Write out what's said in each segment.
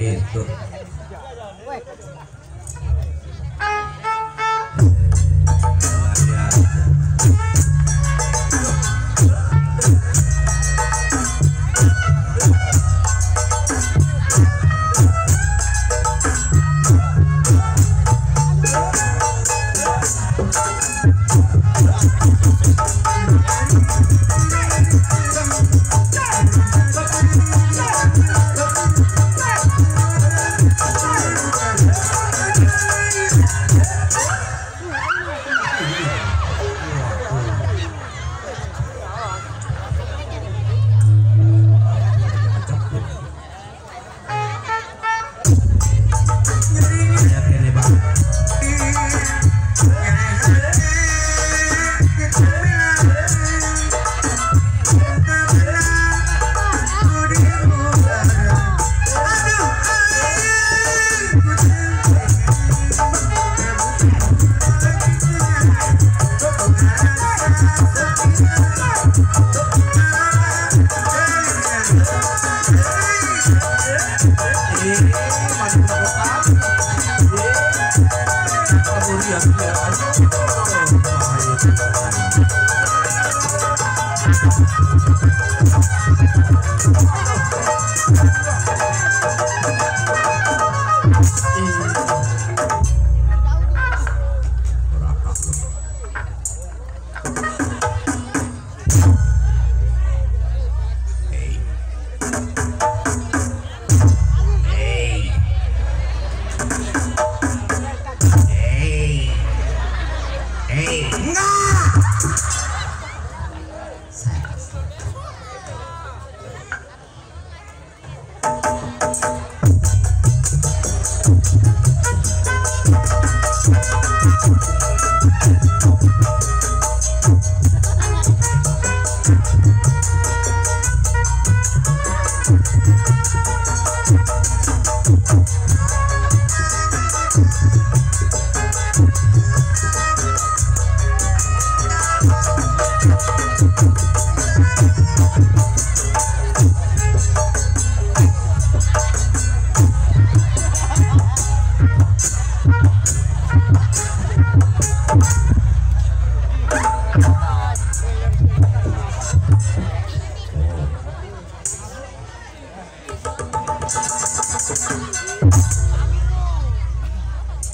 Itu.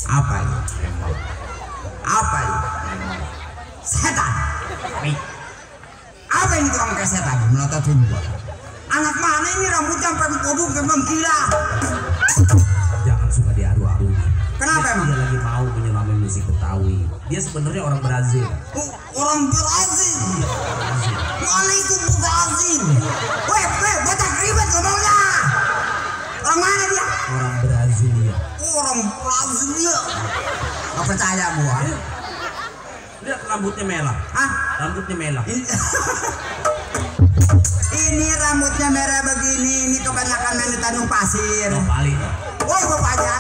Apa ini? Apa ini? Setan. Apa ini tukang kayak setan? Melototin gua. Anak mana ini rambutnya sampai kodok memang gila. Jangan suka diadu-adu. Kenapa emang? Dia lagi mau menyelami musik Betawi. Dia sebenarnya orang Brazil. Oh, orang Brazil. Iya, Brazil. Mana itu Brazil? Weh, bocah ribet ngomongnya. Orang mana dia? Orang Brasilia. Orang Brasilia. Gak percaya gua. Lihat rambutnya merah. Hah? Rambutnya merah. Ini rambutnya merah begini, ini kebanyakan main di Tanjung Pasir. Oh, balik. Oh, bapaknya.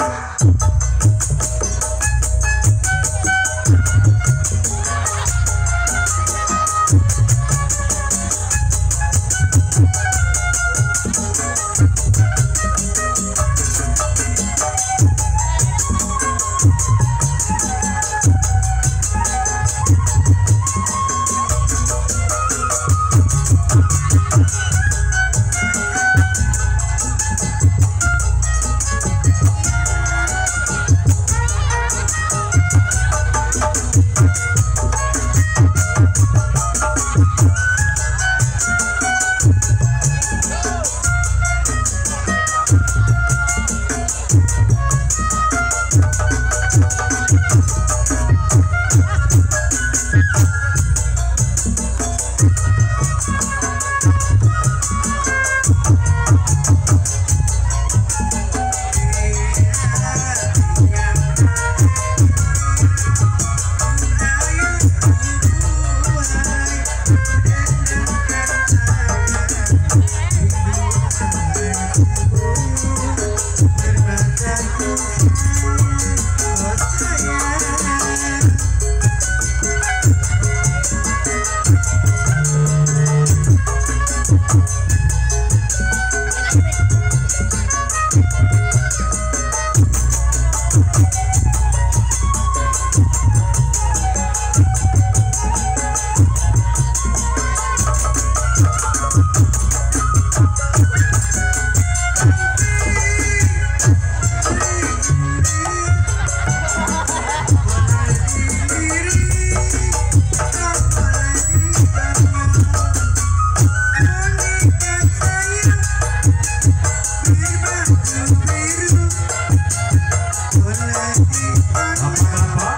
Bapak-bapak,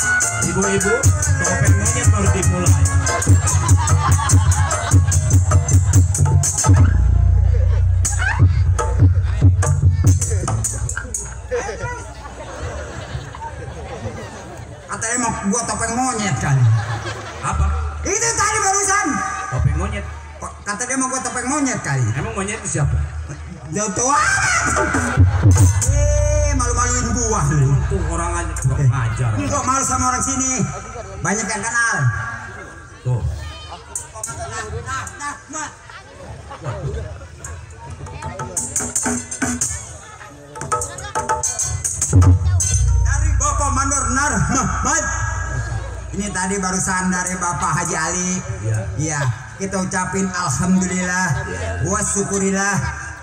ibu-ibu, topeng monyet baru dimulai. Katanya mau gua topeng monyet kan. Apa? Itu tadi barusan. Topeng monyet? Kata dia mau gua topeng monyet kali. Emang monyet itu siapa? Jauh tua. Malu-maluin gua. Untung orang aja kurang ngajar. Gua malu sama orang sini. Banyak yang kenal. Tuh. Nah. Dari Bapak Mandor Narmad. Ini tadi barusan dari Bapak Haji Ali. Iya. Kita ucapin alhamdulillah, wa syukurillah,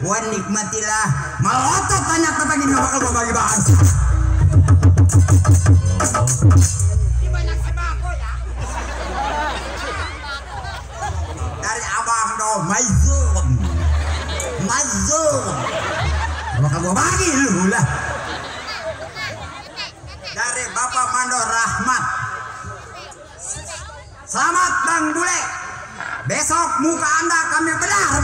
wa nikmatillah. Melotot banyak topeng ini bakal gua bagi bahasa. Dari Abang Do Maizun. Bakal gua bagi lu lah. Dari Bapak Mandor Rahmat. Selamat Bang Bule. Besok muka Anda kami benar.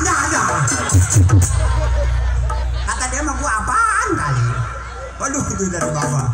Kata dia mah gua apaan kali. Waduh itu dari bawah.